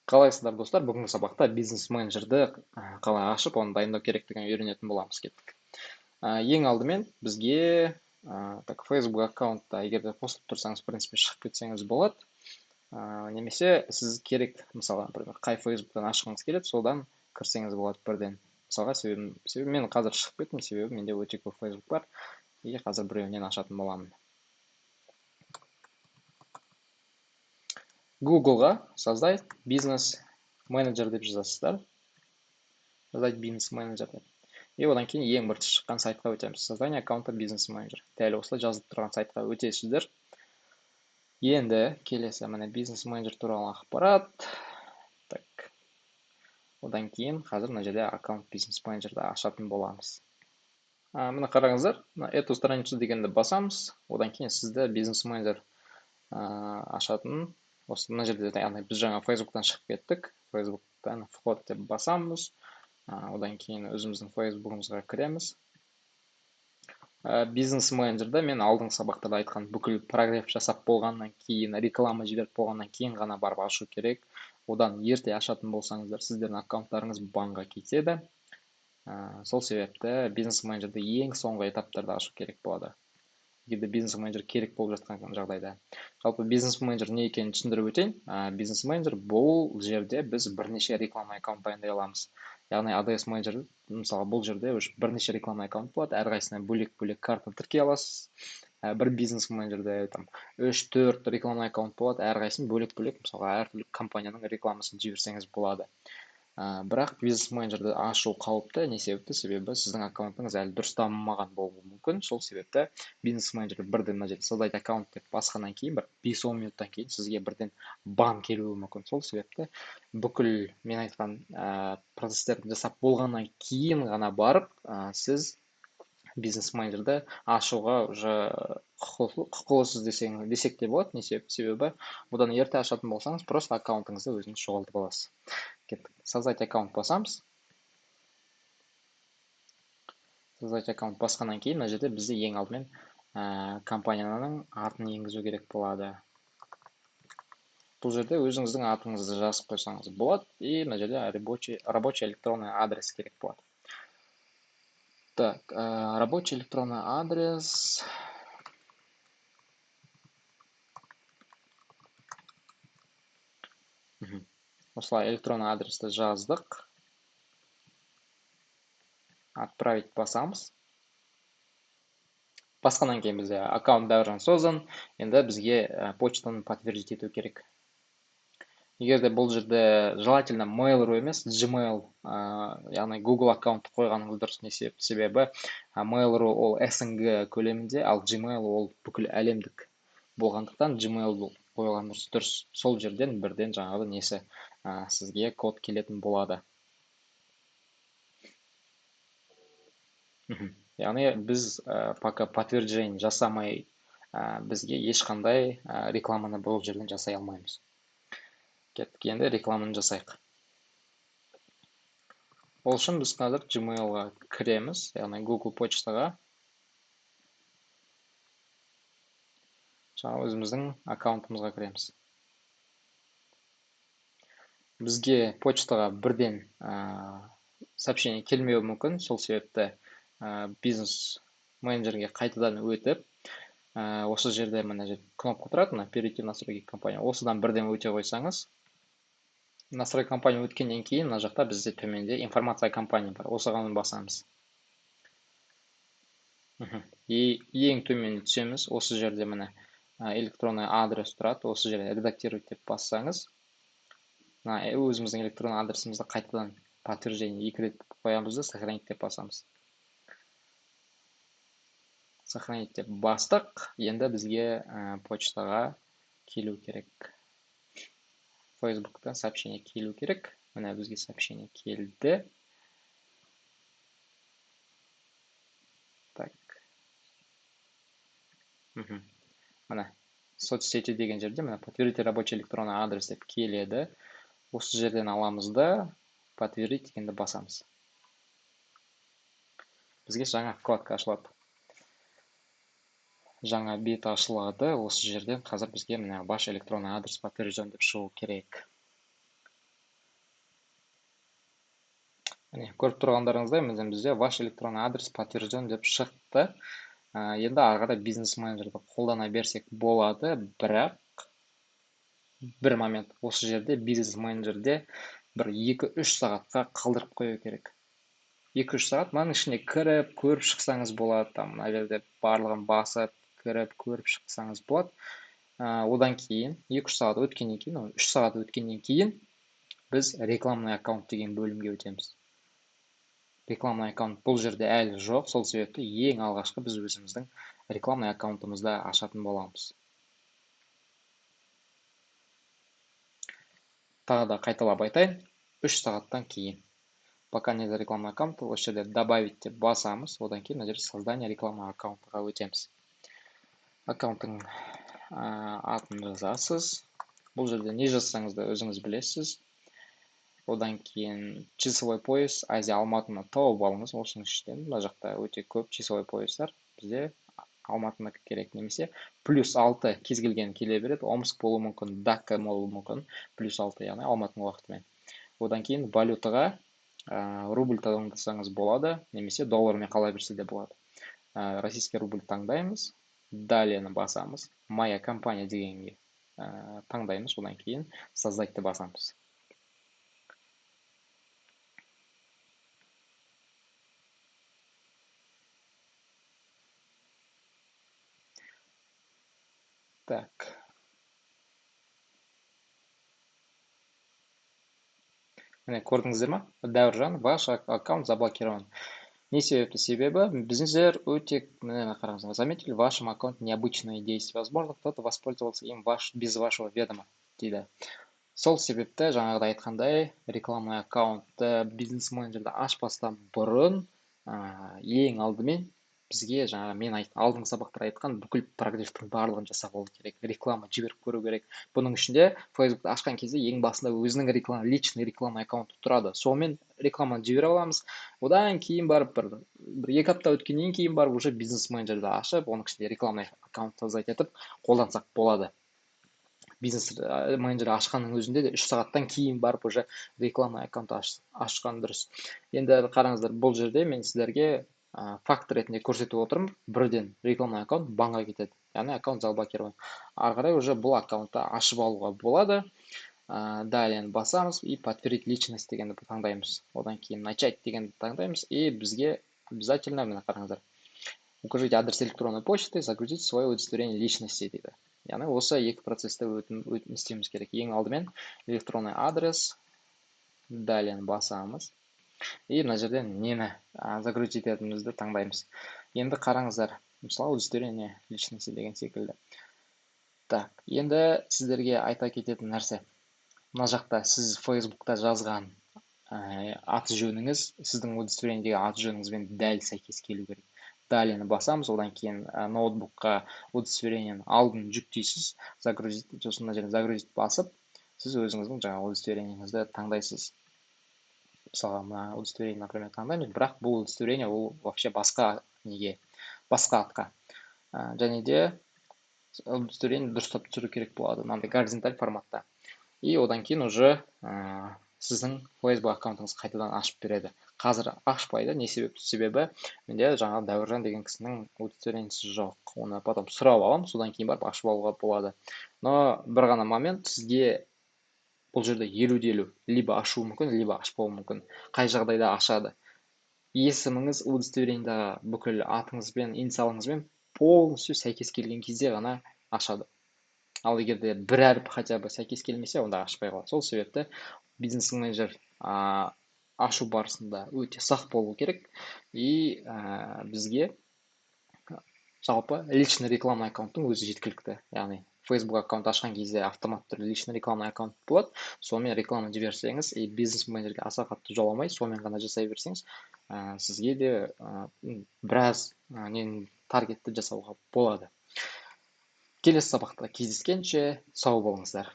Қалайсыздар, достар? Бүгінгі сабақта бизнес-менеджерді қалай ашып, оны дайындау керектігін үйренетін боламыз. Кеттік. Ең алдымен бізге так, Facebook аккаунтта, егер де қосылып тұрсаңыз, в принципе, шығып кетсеңіз болады. Немесе сіз керек, мысалы, например, қай Facebook'тан ашқыңыз келеді, содан кірсеңіз болады бірден. Мысалға, себебі мен қазір шығып кеттім, себебі менде өте көп Facebook бар. И қазір біреуінен ашатын боламын. Google'ға создать бизнес менеджер деп жазасыздар. Создать бизнес менеджер деп. И одан кейін ең бірінші шыққан сайтқа өтеміз. Создание аккаунта бизнес менеджер. Дәл осылай жазылып тұрған сайтқа өтесіздер. Енді келесі міне бизнес менеджер туралы ақпарат. Так. Одан кейін қазір мына жерде аккаунт бизнес менеджерді ашатын боламыз. Міне қараңыздар, мына эту страницу дегенді басамыз. Одан кейін сізді бизнес менеджер ашатын осы мына жерде, яғни біз жаңа Facebook'тан шығып кеттік. Facebook'тан вход деп басамыз. Одан кейін өзіміздің Facebook'ымызға кіреміз. Бизнес менеджерді мен алдыңғы сабақтарда айтқан бүкіл прогрев жасап болғаннан кейін, реклама жіберіп болғаннан кейін ғана барып ашу керек. Одан ерте ашатын болсаңыздар, сіздердің аккаунттарыңыз банға кетеді. Сол себепті бизнес менеджерді ең соңғы этаптарда ашу керек болады. Егер де бизнес менеджер керек болып жатқан жағдайда. Жалпы бизнес менеджер не екенін түсіндіріп өтейін. Бизнес менеджер бұл жерде біз бірнеше реклама аккаунт дайындай аламыз. Яғни ADS менеджер, мысалы, бұл жерде уже бірнеше реклама аккаунт болады, әрқайсысына бөлек-бөлек карта тіркей аласыз. Бір бизнес менеджерде там 3-4 реклама аккаунт болады, әрқайсысын бөлек-бөлек, мысалға, әртүрлі компанияның рекламасын жіберсеңіз болады. Бірақ бизнес менеджерді ашу қауіпті. Не себепті? Себебі сіздің аккаунтыңыз әлі дұрыс дамымаған болуы мүмкін. Сол себепті бизнес менеджер бірден мына жерде создать аккаунт деп басқаннан кейін бір 5-10 минуттан кейін сізге бірден бан келуі мүмкін. Сол себепті бүкіл мен айтқан процесстерді жасап болғаннан кейін ғана барып, сіз бизнес менеджерді ашуға уже құқылысыз десек те болады. Не себепті? Себебі одан ерте ашатын болсаңыз, просто аккаунтыңызды өзіңіз жоғалтып аласыз. Кеттік. Создать аккаунт басамыз. Создать аккаунт басқаннан кейін мына жерде бізде ең алдымен компанияның атын енгізу керек болады. Бұл жерде өзіңіздің атыңызды жазып қойсаңыз болады. И мына жерде рабочий электронный адрес керек болады. Так, рабочий электронный адрес. Осылай электронный адресті жаздық. Отправить басамыз. Басқаннан кейін бізде аккаунт дәурен создан. Енді бізге почтаны подтвердить ету керек. Егер де бұл жерде желательно Mail.ru емес, Gmail, яғни Google аккаунтты қойғаныңыз дұрыс. Не себепті? Себебі Mail.ru ол СНГ көлемінде, ал Gmail ол бүкіл әлемдік болғандықтан Gmail қойған дұрыс. Сол жерден бірден жаңағы несі, сізге код келетін болады. Яғни біз пока подтверждение жасамай, бізге ешқандай рекламаны бұл жерден жасай алмаймыз. Кеттік, енді рекламаны жасайық. Ол үшін біз қазір Gmail-ға кіреміз, яғни Google почтаға. Жаңа өзіміздің аккаунтымызға кіреміз. Бізге почтаға бірден сообщение келмеуі мүмкін. Сол себепті бизнес менеджерге қайтадан өтіп, осы жерде мына жерде кнопка тұрады, мына перейти в настройки компании. Осыдан бірден өте қойсаңыз, настройки компании өткеннен кейін мына жақта бізде төменде информация компании бар. Осыған басамыз. И ең төмен түсеміз. Осы жерде міне электронный адрес тұрады. Осы жерде редактировать деп бассаңыз, мына өзіміздің электронный адресімізді қайтадан подтверждение екі рет қоямыз да сохранить деп басамыз. Сохранить деп бастық. Енді бізге почтаға келу керек. Facebook'тан сообщение келу керек. Міне бізге сообщение келді. Так. Міне соцсети деген жерде міне подтвердите рабочий электронный адрес деп келеді. Осы жерден аламыз да подтвердить дегенді басамыз. Бізге жаңа вкладка ашылады. Жаңа бет ашылады. Осы жерден қазір бізге міне ваш электронный адрес подтвержден деп шығу керек. Міне, көріп тұрғандарыңыздай, міне бізде ваш электронный адрес подтвержден деп шықты. Енді ары қарай бизнес менеджерді қолдана берсек болады, бірақ бір момент, осы жерде бизнес менеджерде бір 2-3 сағатқа қалдырып қою керек. 2-3 сағат мынаның ішіне кіріп, көріп шықсаңыз болады, там мына жерде барлығын басып, кіріп, көріп шықсаңыз болады. Одан кейін 2-3 сағат өткеннен кейін, 3 сағат өткеннен кейін біз рекламный аккаунт деген бөлімге өтеміз. Рекламный аккаунт бұл жерде әлі жоқ, сол себепті ең алғашқы біз өзіміздің рекламный аккаунтымызды ашатын боламыз. Тағы да қайталап айтайын, 3 сағаттан кейін. Пока не за рекламный аккаунт, осы жерде добавить деп басамыз, одан кейін мына жерде создание рекламного аккаунтқа өтеміз. Аккаунттың атын жазасыз. Бұл жерде не жазсаңыз да өзіңіз білесіз. Одан кейін часовой пояс Азия Алматыны тауып алыңыз. Осының ішінен мына жақта өте көп часовой поястар. Бізде Алматынікі керек, немесе плюс 6 кез келген келе береді. Омск болуы мүмкін, Дакка болуы мүмкін, плюс 6, яғни Алматының уақытымен. Одан кейін валютаға рубль таңдасаңыз болады, немесе доллармен қала берсе де болады. Российский рубль таңдаймыз, далее-ні басамыз, моя компания дегенге таңдаймыз, одан кейін создать-ты басамыз. Так. Міне, көрдіңіздер ма? Дәуіржан, ваш аккаунт заблокирован. Не себепті? Себебі біздер өте, міне, қараңыздар, заметили, в вашем аккаунте необычные действия. Возможно, кто-то воспользовался им без вашего ведома, дейді. Сол себепті жаңағыдай айтқандай, рекламный аккаунтты бизнес-менеджерді ашпастан бұрын, ең алдымен бізге жаңағы мен алдыңғы сабақтар айтқан бүкіл прогревтің барлығын жасап алу керек, реклама жіберіп көру керек. Бұның ішінде Facebook'ты ашқан кезде ең басында өзінің личный реклама аккаунты тұрады. Сонымен рекламаны жібере аламыз. Одан кейін барып бір екі апта өткеннен кейін барып уже бизнес-менеджерді ашып, оның ішінде рекламный аккаунт создать етіп қолдансақ болады. Бизнес-менеджер ашқанның өзінде де 3 сағаттан кейін барып уже рекламный аккаунт ашқан дұрыс. Енді қараңыздар, бұл жерде мен сіздерге факт ретінде көрсетіп отырмын. Бірден рекламный аккаунт банға кетеді, яғни аккаунт заблокирован. Ары қарай уже бұл аккаунтты ашып алуға болады. Далее басамыз и подтвердить личность дегенді таңдаймыз. Одан кейін начать дегенді таңдаймыз и бізге обязательно, міне қараңыздар, укажите адрес электронной почты, загрузить свое удостоверение личности дейді. Яғни осы екі процессті істеуіміз керек. Ең алдымен электронный адрес, далее басамыз. И мына жерден нені загрузить ететінімізді таңдаймыз. Енді қараңыздар, мысалы удостоверение личности деген секілді. Так, енді сіздерге айта кететін нәрсе. Мына жақта сіз Facebook'та жазған аты жөніңіз сіздің удостоверениедегі аты жөніңізбен дәл сәйкес келу керек. Далее басамыз, одан кейін ноутбукқа удостоверениені алдын жүктейсіз, загрузить, сосын мына жерден загрузить басып, сіз өзіңіздің жаңағы удостоверениеңізді таңдайсыз. Мысалға, мына удостоверение, например, таңдаймыз, бірақ бұл удостоверение ол вообще басқа неге, басқа атқа. Және де удостоверение дұрыстап түсіру керек болады, мынандай горизонталь форматта. И одан кейін уже сіздің Facebook аккаунтыңыз қайтадан ашып береді. Қазір ашпайды, не себепті? Себебі менде жаңағы Дәуіржан деген кісінің удостоверениесі жоқ. Оны потом сұрап аламын, содан кейін барып ашып алуға болады. Но бір ғана момент, сізге бұл жерде елу де елу, либо ашуы мүмкін, либо ашпауы мүмкін. Қай жағдайда ашады? Есіміңіз удостоверениедағы бүкіл атыңызбен, инициалыңызбен полностью сәйкес келген кезде ғана ашады. Ал егер де бір әріп хотя бы сәйкес келмесе, онда ашпай қалады. Сол себепті бизнес-менеджер ашу барысында өте сақ болу керек. И бізге жалпы личный рекламный аккаунттың өзі жеткілікті. Яғни Facebook аккаунт ашқан кезде автоматты түрде личный рекламный аккаунт болады. Сонымен реклама жіберсеңіз и бизнес-менеджерге аса қатты жоламай, сонымен ғана жасай берсеңіз, сізге де біраз нені таргетті жасауға болады. Келесі сабақта кездескенше сау болыңыздар.